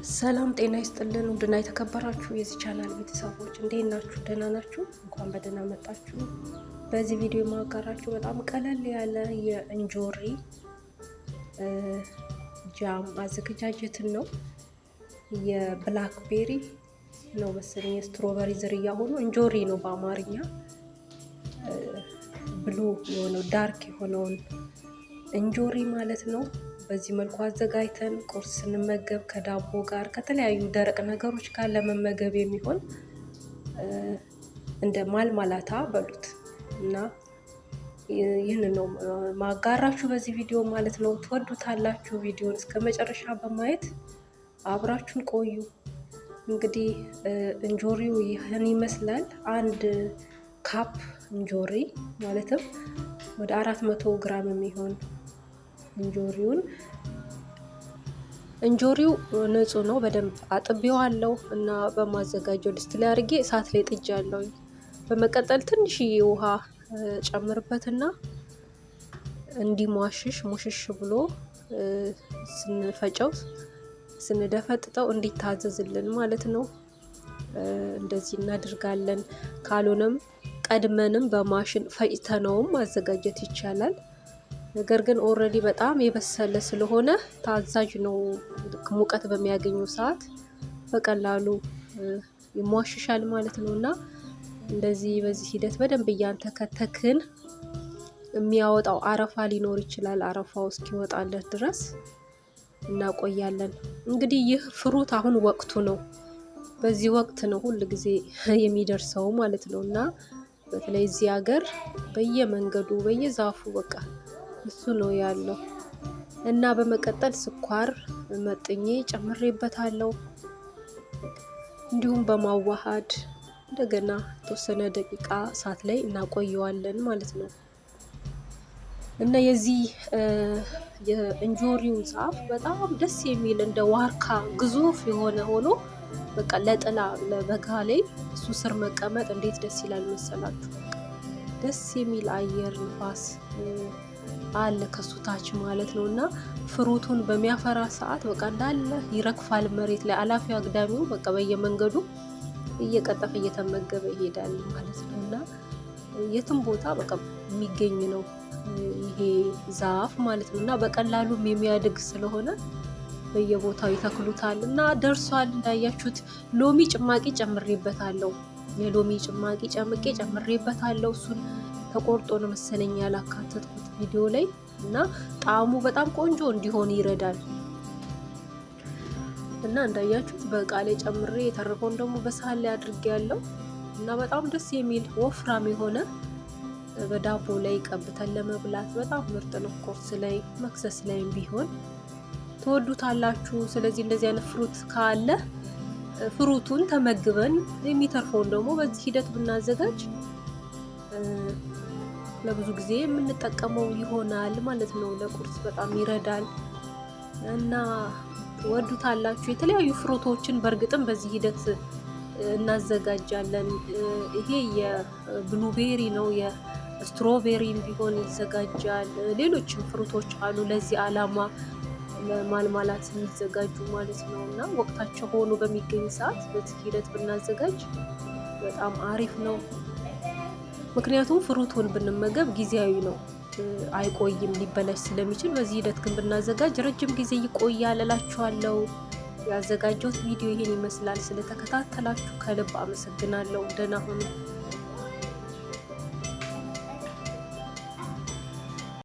ሰላም ጤና ይስጥልን። ውድና የተከበራችሁ የዚህ ቻናል ቤተሰቦች እንዴት ናችሁ? ደህና ናችሁ? እንኳን በደህና መጣችሁ። በዚህ ቪዲዮ የማጋራችሁ በጣም ቀለል ያለ የእንጆሪ jam አዘገጃጀትን ነው። የ blackberry ነው መሰለኝ የ strawberry ዝርያ ሆኖ እንጆሪ ነው በአማርኛ። Blue የሆነው dark የሆነውን እንጆሪ ማለት ነው። በዚህ መልኩ አዘጋጅተን ቁርስ ስንመገብ ከዳቦ ጋር ከተለያዩ ደረቅ ነገሮች ጋር ለመመገብ የሚሆን እንደ ማርማላታ በሉት እና ይህን ነው ማጋራችሁ በዚህ ቪዲዮ ማለት ነው። ትወዱታላችሁ። ቪዲዮን እስከ መጨረሻ በማየት አብራችሁን ቆዩ። እንግዲህ እንጆሪው ይህን ይመስላል። አንድ cup እንጆሪ ማለትም ወደ 400 ግራም የሚሆን እንጆሪውን እንጆሪው ንጹህ ነው። በደንብ አጥቤዋለሁ እና በማዘጋጀው ድስት ላይ አድርጌ እሳት ላይ ጥጃለሁኝ። በመቀጠል ትንሽዬ ውሃ ጨምርበትና እንዲሟሽሽ ሙሽሽ ብሎ ስንፈጨው ስንደፈጥጠው እንዲታዘዝልን ማለት ነው። እንደዚህ እናደርጋለን። ካልሆነም ቀድመንም በማሽን ፈጭተነውም ማዘጋጀት ይቻላል። ነገር ግን already በጣም የበሰለ ስለሆነ ታዛዥ ነው። ሙቀት በሚያገኘው ሰዓት በቀላሉ ይሟሽሻል ማለት ነው እና እንደዚህ በዚህ ሂደት በደንብ እያንተከተክን የሚያወጣው አረፋ ሊኖር ይችላል። አረፋው እስኪወጣለት ድረስ እናቆያለን። እንግዲህ ይህ ፍሩት አሁን ወቅቱ ነው። በዚህ ወቅት ነው ሁል ጊዜ የሚደርሰው ማለት ነው እና በተለይ እዚህ ሀገር በየመንገዱ በየዛፉ በቃ እሱ ነው ያለው እና በመቀጠል ስኳር መጥኜ ጨምሬበታለሁ። እንዲሁም በማዋሃድ እንደገና የተወሰነ ደቂቃ እሳት ላይ እናቆየዋለን ማለት ነው እና የዚህ የእንጆሪው ዛፍ በጣም ደስ የሚል እንደ ዋርካ ግዙፍ የሆነ ሆኖ በቃ ለጥላ ለበጋ ላይ እሱ ስር መቀመጥ እንዴት ደስ ይላል መሰላችሁ። ደስ የሚል አየር ንፋስ አለ ከሱ ታች ማለት ነው እና fruit ኡን በሚያፈራ ሰዓት በቃ እንዳለ ይረግፋል መሬት ላይ አላፊ አግዳሚው በቃ በየመንገዱ እየቀጠፈ እየተመገበ ይሄዳል ማለት ነው እና የትም ቦታ በቃ የሚገኝ ነው ይሄ ዛፍ ማለት ነው እና በቀላሉም የሚያድግ ስለሆነ በየቦታው ይተክሉታል እና ደርሷል። እንዳያችሁት ሎሚ ጭማቂ ጨምሬበታለሁ። የሎሚ ጭማቂ ጨምቄ ጨምሬበታለሁ። እሱን ተቆርጦ ነው መሰለኝ ያላካተትኩት ቪዲዮ ላይ እና ጣዕሙ በጣም ቆንጆ እንዲሆን ይረዳል። እና እንዳያችሁት በእቃ ላይ ጨምሬ የተረፈውን ደግሞ በሳህን ላይ አድርጌ ያለው እና በጣም ደስ የሚል ወፍራም የሆነ በዳቦ ላይ ቀብተን ለመብላት በጣም ምርጥ ነው። ቁርስ ላይ መክሰስ ላይም ቢሆን ትወዱታላችሁ። ስለዚህ እንደዚህ አይነት fruit ካለ fruit ኡን ተመግበን የሚተርፈውን ደግሞ በዚህ ሂደት ብናዘጋጅ ለብዙ ጊዜ የምንጠቀመው ይሆናል ማለት ነው። ለቁርስ በጣም ይረዳል እና ትወዱታላችሁ። የተለያዩ fruit ኦችን በእርግጥም በዚህ ሂደት እናዘጋጃለን። ይሄ የ blueberry ነው። የ strawberry ም ቢሆን ይዘጋጃል። ሌሎችም fruit ኦች አሉ ለዚህ ዓላማ ለማርማላት የሚዘጋጁ ማለት ነው እና ወቅታቸው ሆኖ በሚገኝ ሰዓት በዚህ ሂደት ብናዘጋጅ በጣም አሪፍ ነው። ምክንያቱም fruit ኡን ብንመገብ ጊዜያዊ ነው፣ አይቆይም፣ ሊበላሽ ስለሚችል። በዚህ ሂደት ግን ብናዘጋጅ ረጅም ጊዜ ይቆያል እላችኋለሁ። ያዘጋጀሁት ቪዲዮ ይህን ይመስላል። ስለተከታተላችሁ ከልብ አመሰግናለሁ። ደህና ሁኑ።